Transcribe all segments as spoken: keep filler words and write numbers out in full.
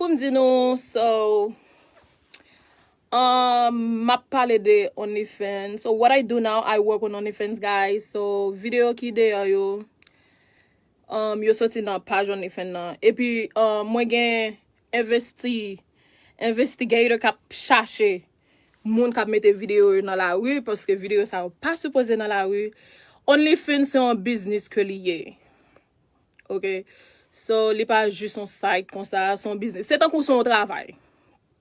Pou m di nou, so, um, m ap pale de OnlyFans. So, what I do now, I work on OnlyFans, guys. So, videyo ki deyò yo, um, yo soti nan paj OnlyFans nan. Epi, um, mwen gen investi-, investigator k ap chache moun k ap mete videyo yo nan lari, paske videyo sa yo pa sipoze nan lari. OnlyFans se yon biznis ke li ye. Ok? So, li pa jis yon site konsa, se yon biznis. Se tankou se yon travay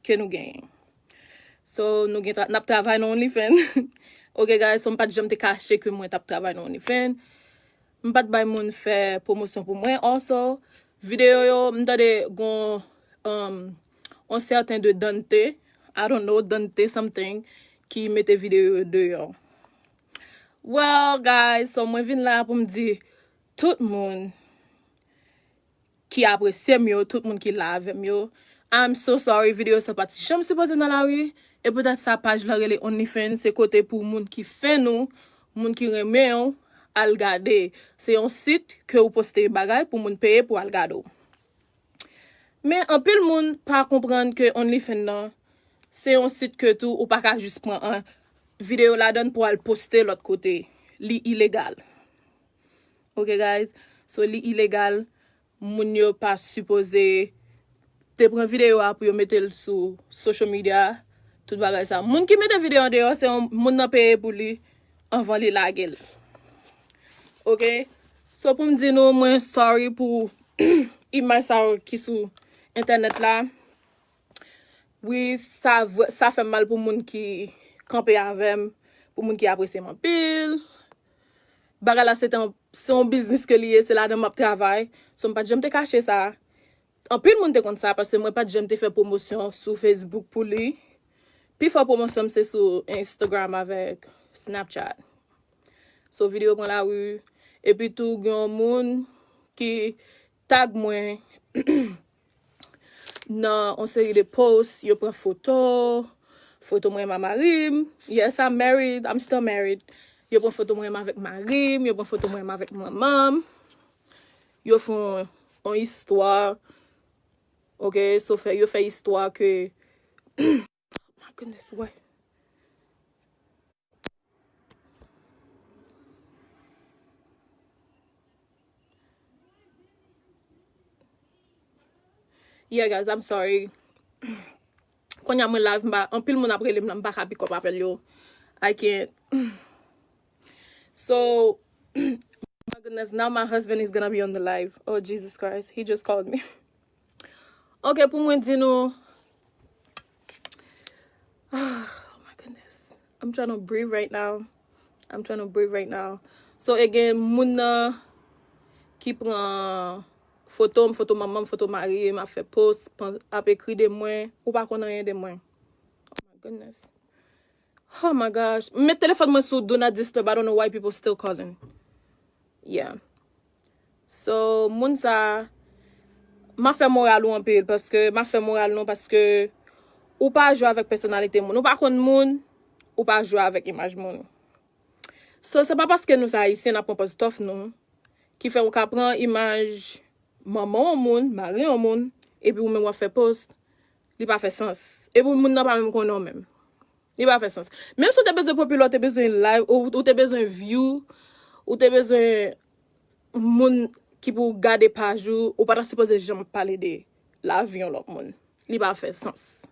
ke nou genyen. So, nou gen tra-, n ap travay nan OnlyFans. Ok, guys, so m pa t janm te kache ke mwen t ap travay nan OnlyFans. M pa t bay moun fè pwomosyon pou mwen. Also, videyo yo, m tande gon, um, on sèten de Dante, I don't know, Dante something, ki mete videyo yo deyò. Well, guys, so mwen vin la pou m di tout moun ki apresye m yo, tout moun ki la avè m yo, I'm so sorry, videyo sa pa t janm sipoze nan lari, e poutèt sa paj la rele OnlyFans, se kote pou moun ki fè nou, moun ki renmen w, al gade. Se yon sit ke ou poste bagay pou moun peye pou al gade w. Men anpil moun pa konprann ke OnlyFans nan, se yon sit ke tou ou pa ka jis pran an videyo ladann pou al poste lòt kote. Li ilegal. Ok, guys? So, li ilegal. Moun yo pa sipoze te pran videyo a pou yo mete l sou social media, tout bagay sa. Moun ki mete videyo an deyò, se yon moun nan peye pou li anvan li lage l. Ok? So, pou m di nou, mwen sorry pou imaj sa yo ki sou entènèt la. Wi, sa vre, sa fè m mal pou moun ki kanpe avè m, pou moun ki apresye m anpil. Bagay la, se te yon, se yon biznis ke li ye, se ladan m ap travay. So, m pa t janm te kache sa. Anpil moun te konn sa, paske mwen pa t janm te fè pwomosyon sou Facebook pou li. Pi fò pwomosyon m se sou Instagram avèk Snapchat. So, videyo pran lari. Epi tou, gen yon moun ki tag mwen nan yon seri de post, yo pran foto, foto mwen ma mari m. Yes, I'm married, I'm still married. Yo pran foto mwen avèk mari m, yo pran foto mwen avèk manman m. Yo fè yon, yon istwa. Ok, so fè, yo fè istwa ke, my goodness, what? Yeah, guys, I'm sorry. Kounye a mwen live, m pa, anpil moun ap rele m la, m pa ka pick up apèl yo. I can't. So, my goodness, now my husband is gonna be on the live. Oh, Jesus Christ, he just called me. Ok, pou mwen di nou. Oh my goodness. I'm trying to breathe right now. I'm trying to breathe right now. So, e gen moun nan ki pran foto m, foto manman m, foto mari m, ap fè post, pan-, ap ekri de mwen. Ou pa konn anyen de mwen. Oh my goodness. Oh my gosh. M met telefòn mwen sou do not disturb. I don't know why people still calling. Yeah. So, moun sa, m ap fè moral ou anpil, paske m ap fè moral nou, paske ou pa jwe avèk pèsonalite moun. Ou pa konn moun, ou pa jwe avèk imaj moun. So, se pa paske nou se Ayisyen, n ap pran pòz tòf nou, ki fè ou ka pran imaj manman yon moun, mari yon moun, epi ou menm w ap fè post, li pa fè sans. Epi moun nan pa menm konnen w menm. Li pa fè sans. Menm si w te bezwen popilè, w te bezwen live, ou, ou te bezwen view, ou te bezwen moun ki pou gade paj ou, ou pa ta sipoze janm pale de lavi yon lòt moun. Li pa fè sans.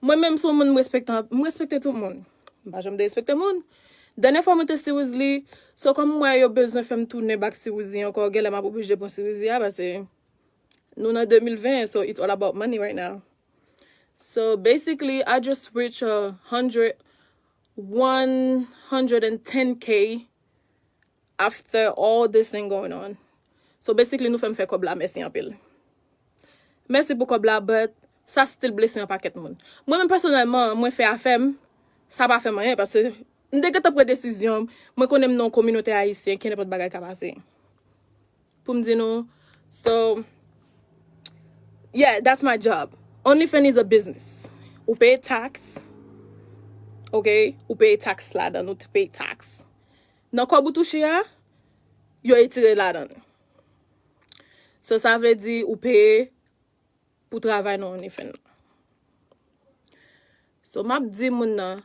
Mwen menm, se yon moun m respekte, m respekte tout moun. M pa janm derespekte moun. Dènyè fwa mwen te Sirizli, so kòm m wè yo bezwen fè m tounen back Sirizli ankò, genlè m ap oblije pran Sirizli a, paske nou nan de mil ven, so it's all about money right now. So basically, I just reach a hundred, one hundred and ten K after all this thing going on. So basically, nou fè m fè kòb la, mèsi anpil. Mèsi pou kòb la, but sa still blese yon pakèt moun. Mwen menm pèsonèlman, mwen fè afè m, sa pa fè m anyen, paske m te gentan pran desizyon m, mwen konnen m nan yon kominote ayisyen, ke nenpòt bagay ka pase. Pou m di nou, so, yeah, that's my job. OnlyFans is a business. Ou peye tax, ok? Ou peye tax ladan, ou peye tax. Nan kòb ou touche a, yo retire ladan. So, sa vle di ou peye pou travay nan OnlyFans. So, m ap di moun nan,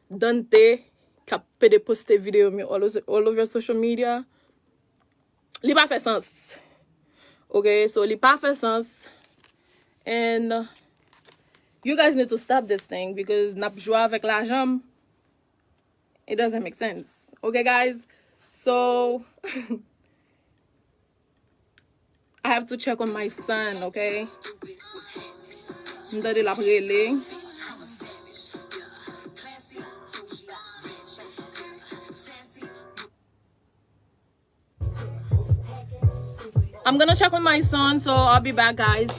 Dante, k ap pede poste videyo m yo all over, all over social media, li pa fè sans. Ok, so li pa fè sans. And you guys need to stop this thing because n ap jwe avèk lajan m. It doesn't make sense. Ok, guys? So, I have to check on my son, okay? M tande l ap rele. I'm gonna check on my son, so I'll be back, guys.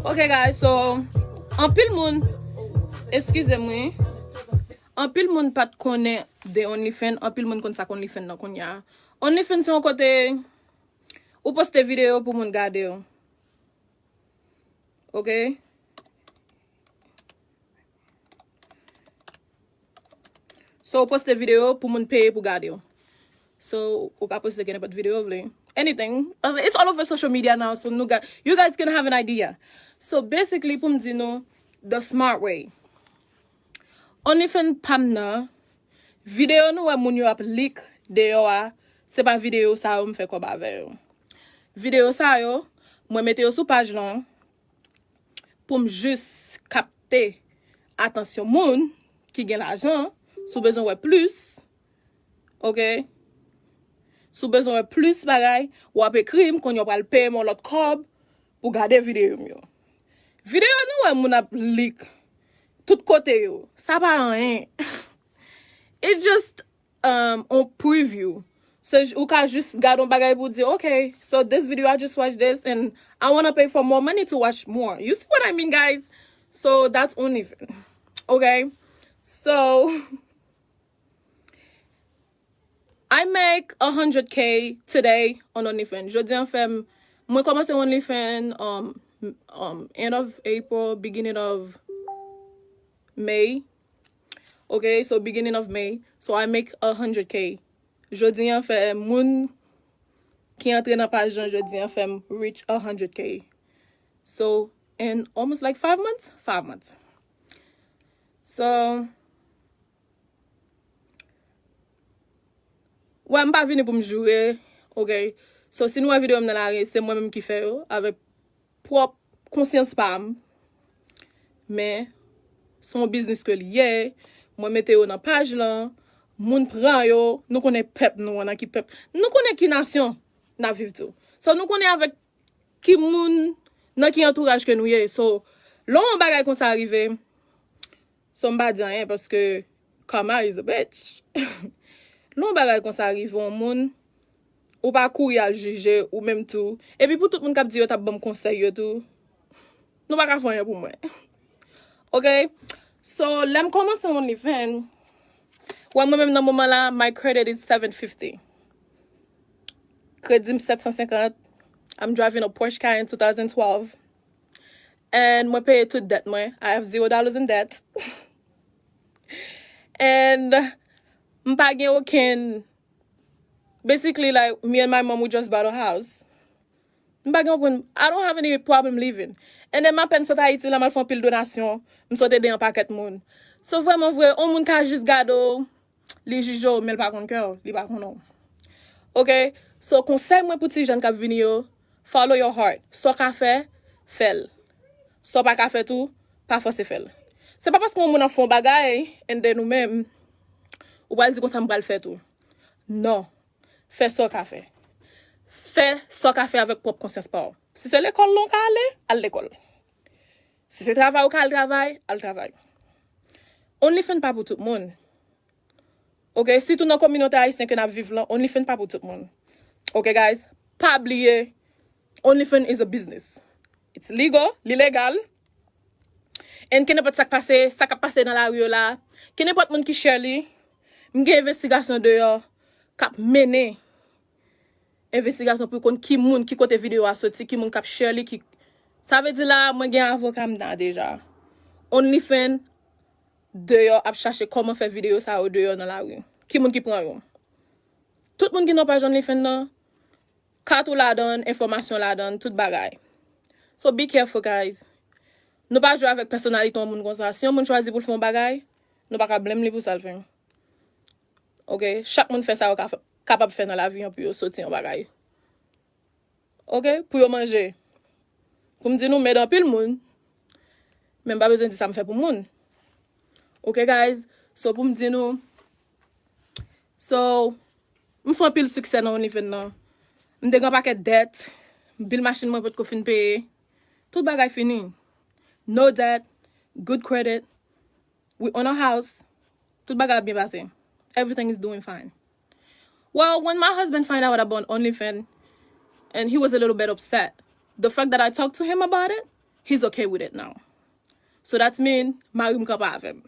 Ok, guys, so, anpil moun, eskize m, wi. Anpil moun pa t konnen de OnlyFans, anpil moun konn sa k OnlyFans nan kounye a. OnlyFans se yon kote ou poste videyo pou moun gade w. Ok? So, ou poste videyo pou moun peye pou gade w. So, ou ka poste gen nenpòt videyo ou vle. Anything. It's all over social media now, so nou ga-, you guys can have an idea. So, basically, pou m di nou, the smart way. OnlyFans pa m nan, videyo nou wè moun yo ap leak deyò a, se pa videyo sa yo m fè kòb avè yo. Videyo sa yo, mwen mete yo sou paj lan pou m jis kapte atansyon moun ki gen lajan, si w bezwen wè plis, ok? Si w bezwen wè plis bagay, w ap ekri m, kounye a w pral peye m yon lòt kòb pou gade videyo m yo. Videyo nou wè moun ap leak tout kote yo. Sa pa anyen. It just um, on preview. So, j-, ou ka jis gade yon bagay pou di, okay, so this video, I just watched this and I wanna pay for more money to watch more. You see what I mean, guys? So, that's OnlyFans. Okay? So, I make a hundred K today on OnlyFans. Jodi an fè m, mwen kòmanse OnlyFans, um, um, end of April, beginning of May. Ok, so beginning of May. So I make a hundred K. Jodi an fè moun ki antre nan paj lan jodi an fè m reach a hundred K. So in almost like five months, five months. So, wè, m pa vini pou m joure, ok? So, si nou wè videyo m nan lari, se mwen menm ki fè yo, avèk pwòp konsyans pa m. Men, se yon biznis ke li ye. Mwen mete yo nan paj lan. Moun pran yo. Nou konnen pèp nou an, nan ki pèp. Nou konnen ki nasyon n ap viv tou. So, nou konnen avèk ki moun, nan ki antouraj ke nou ye. So, lè yon bagay konsa rive, so m pa di anyen paske karma is a bitch. Lè yon bagay konsa rive yon moun, ou pa kouri al jije ou menm tou. Epi pou tout moun k ap di yo t ap ban m konsèy yo tou, nou pa ka fè anyen pou mwen. Ok? So, lè m kòmanse OnlyFans, wè mwen menm nan moman la, my credit is seven fifty. Kredi m sèt san senkant. I'm driving a Porsche Cayenne two thousand twelve. And mwen peye tout dèt mwen. I have zero dollars in debt. And m pa gen okenn, basically, like, me and my mom, we just bought a house. M pa gen okenn, I don't have any problem living. And then m apèn sot Ayiti la, m al fè anpil donasyon, m sot ede yon pakèt moun. So, vrèman vre, yon moun ka jis gade w, li jije w, men l pa konn kè w, li pa konnen w. Ok? So, konsèy mwen pou ti jèn k ap vini yo, follow your heart. Sa w ka fè, fè l. Sa w pa ka fè tou, pa fòse fè l. Se pa paske yon moun ap fè yon bagay, and then ou menm, ou pral di konsa m pral fè tou. Non. Fè sa w ka fè. Fè sa w ka fè avèk pwòp konsyans pa w. Si se lekòl lan w ka ale, al lekòl. Si se travay ou ka al travay, al travay. OnlyFans pa pou tout moun. Ok, sitou nan kominote ayisyen ke n ap viv lan, OnlyFans pa pou tout moun. Ok, guys, pa bliye, OnlyFans is a business. It's legal, li legal. And kenenpòt sa k pase, sa k ap pase nan lari yo la, kenenpòt moun ki share li, m gen envestigasyon deyò k ap mennen envestigasyon pou konn ki moun, ki kote videyo a soti, ki moun k ap share li, ki... Sa vle di la, mwen gen avoka m nan deja. OnlyFans deyò ap chache kòman fè videyo sa yo deyò nan lari. Ki moun ki pran yo? Tout moun ki nan paj OnlyFans nan, kat ou ladan, enfòmasyon ladan, tout bagay. So be careful, guys. Nou pa jwe avèk pèsonalite yon moun konsa. Si yon moun chwazi pou l fè yon bagay, nou pa ka blame li pou sa l fè. Ok? Chak moun fè sa yo ka fè, kapab fè nan lavi an pou yo soti yon bagay. Ok? Pou yo manje. Pou m di nou, m ede anpil moun, men m pa bezwen di sa m fè pou moun. Ok, guys? So, pou m di nou, so, m fè anpil siksè nan OnlyFans nan. M te gen pakèt dèt, bil machin mwen potko fin peye. Tout bagay fini. No debt, good credit. We own a house. Tout bagay ap byen pase. Everything is doing fine. Well, when my husband find out about OnlyFans, and he was a little bit upset. The fact that I talked to him about it, he's okay with it now. So that's mean, mari m kanpe avè m.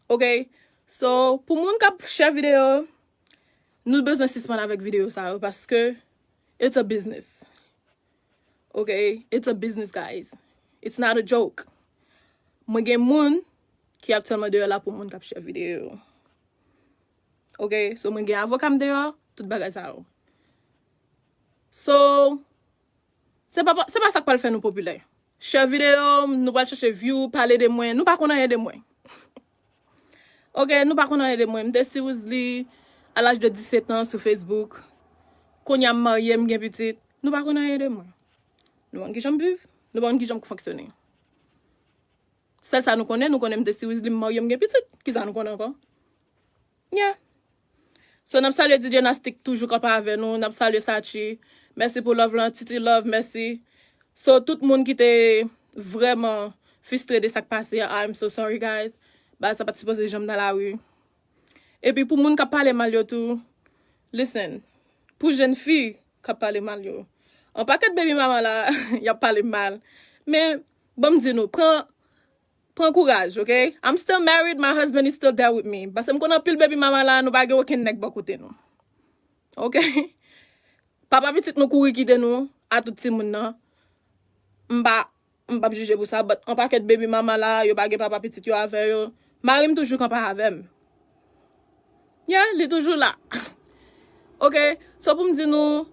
Ok? So, pou moun k ap share videyo, nou bezwen sispann avèk videyo sa yo, paske it's a business. Ok? It's a business, guys. It's not a joke. Mwen gen moun ki aktyèlman deyò la pou moun k ap share videyo yo. Ok? So, mwen gen avoka m deyò, tout bagay sa yo. So, se pa, se pa sa k pral fè nou popilè. Share videyo, nou pral chache view, pale de mwen, nou pa konn anyen de mwen. Ok, nou pa konn anyen de mwen. M te seriously a laj de disèt an sou Facebook. Kounye a m marye, m gen pitit. Nou pa konn anyen de mwen. Nou pa konn kijan m viv, nou pa konn kijan m fonksyone. Sèl sa nou konnen, nou konnen m te seriously, m marye, m gen pitit. Kisa nou konnen ankò? Yeah. So, n ap salye D J Nastik toujou kanpe avè nou. N ap salye Sachi. Mèsi pou love lan. Titi Love, mèsi. So, tout moun ki te vrèman fristre de sa k pase a, I'm so sorry, guys. Bagay sa pa t sipoze janm nan lari. Epi pou moun k ap pale mal yo tou, listen, pou jèn fi k ap pale mal yo, yon pakèt baby mama la, y ap pale mal. Men, ban m di nou, pran, pran kouraj, ok? I'm still married, my husband is still there with me. Paske m konn anpil baby mama la, nou pa gen okenn nèg bò kote nou. Ok? Papa pitit nou kouri kite nou, a tout timoun nan. M pa, m p ap jije pou sa, but yon pakèt baby mama la, yo pa gen papa pitit yo avè yo. Mari m toujou kanpe avè m. Yeah, li toujou la. Ok? So pou m di nou,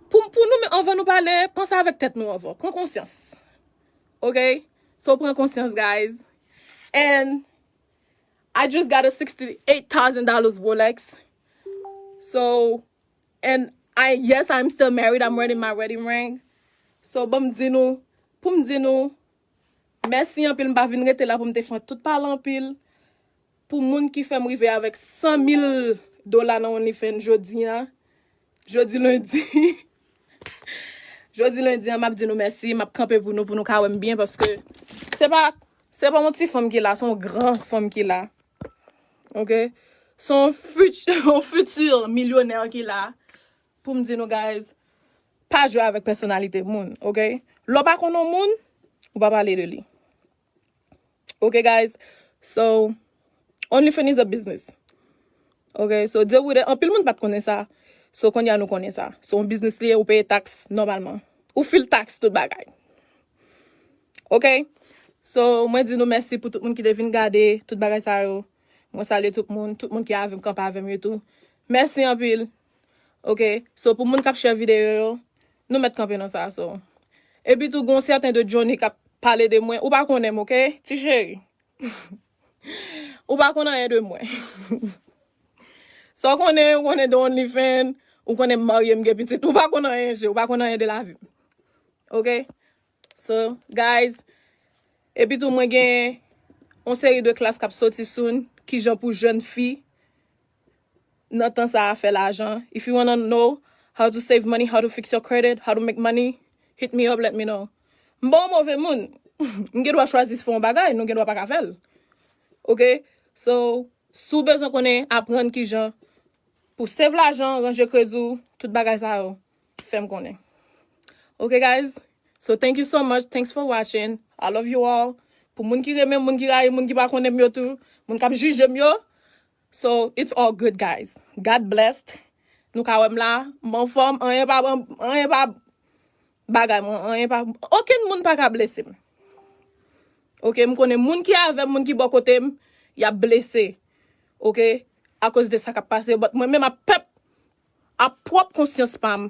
pou, pou nou, men anvan nou pale, panse avèk tèt nou anvan. Pran konsyans. Ok? So pran konsyans, guys. And I just got a sixty-eight thousand dollars Rolex. So, and I, yes, I'm still married. I'm wearing my wedding ring. So, ban m di nou, pou m di nou, mèsi anpil. M pa vin rete la pou m te fè tout pale anpil. Pou moun ki fè m rive avèk san mil dola nan OnlyFans jodi a. Jodi lendi. Jodi lendi an, m ap di nou mèsi. M ap kanpe pou nou, pou nou ka wè m byen, paske se pa, se pa yon ti fanm ki la, se yon gran fanm ki la. Ok? Se yon fiti, yon fiti milyonè ki la. Pou m di nou, guys, pa jwe avèk pèsonalite moun, ok? Lè w pa konn yon moun, ou pa pale de li. Ok, guys? So, OnlyFans is a business. Ok? So, deal with it. Anpil moun pa t konnen sa. So, kounye a nou konnen sa. Se yon biznis li ye, ou peye taks nòmalman. Ou fil taks, tout bagay. Ok? So, mwen di nou mèsi pou tout moun ki te vin gade, tout bagay sa yo. Mwen salye tout moun, tout moun ki avè m, kanpe avè m yo tou. Mèsi anpil. Ok? So, pou moun k ap share videyo yo, nou mèt kanpe nan sa, so. Epi tou, gon sèten de Johnny k ap pale de mwen. Ou pa konnen m, ok? Ti cheri. Ou pa konn anyen de mwen. Sa w konnen, ou konnen de OnlyFans, ou konnen m marye, m gen pitit. Ou pa konn anyen, je, ou pa konn anyen de lavi m. Ok? So, guys, epi tou, mwen gen yon seri de klas k ap soti soon, kijan pou jèn fi nan tan sa a fè lajan. If you wanna know how to save money, how to fix your credit, how to make money, hit me up, let me know. M pa yon move moun. M gen dwa chwazi fè yon bagay, nou gen dwa pa ka fè l. Ok? So, si w bezwen konnen, aprann kijan pou save lajan, ranje kredi w, tout bagay sa yo, fè m konnen. Ok, guys? So, thank you so much. Thanks for watching. I love you all. Pou moun ki renmen m, moun ki rayi m, moun ki pa konnen m yo tou, moun k ap jije m yo. So, it's all good, guys. God blessed. Nou ka wè m la, m anfòm, anyen pa, anyen pa bagay mwen, anyen pa, okenn moun pa ka blese m. Ok, m konnen moun ki avè m, moun ki bò kote m, y ap blese. Ok, akoz de sa k ap pase yo, but mwen menm ap pèp, ap pwòp konsyans pa m.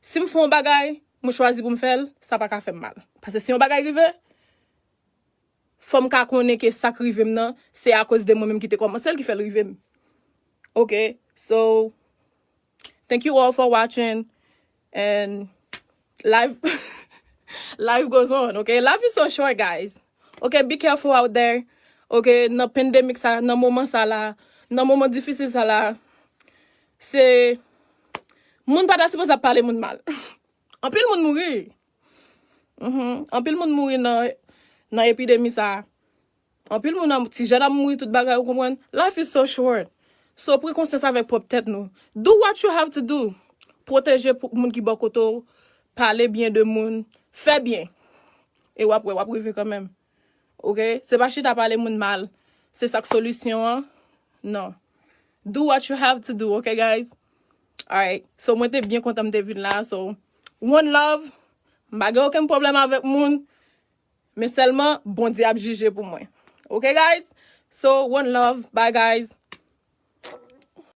Si m fè yon bagay, mwen chwazi pou m fè l, sa pa ka fè m mal. Paske si yon bagay rive, fò m ka konnen ke sa k rive m nan, se akoz de mwen menm ki te kòmanse l ki fè l rive m. Ok, so, thank you all for watching, and life, life goes on, ok? Life is so short, guys. Ok, be careful out there. Ok, nan pandemic sa, nan moman sa la, nan moman difisil sa la, se, moun pa ta sipoze ap pale moun mal. Anpil moun mouri. Mhm. Anpil moun mouri nan, nan epidemi sa. Anpil moun, ti jèn ap mouri, tout bagay, ou konprann? Life is so short. So, pran konsyans avèk pwòp tèt nou. Do what you have to do. Pwoteje pou, moun ki bò kote w, pale byen de moun, fè byen. E w ap wè, w ap rive kanmenm. Ok? Se pa chita pale moun mal. Se sa k solisyon an? Non. Do what you have to do, ok, guys? Alright. So, mwen te byen kontan m te vin la. So, one love. M pa gen okenn pwoblèm avèk moun. Men sèlman, Bondye ap jije pou mwen. Ok, guys? So, one love. Bye, guys.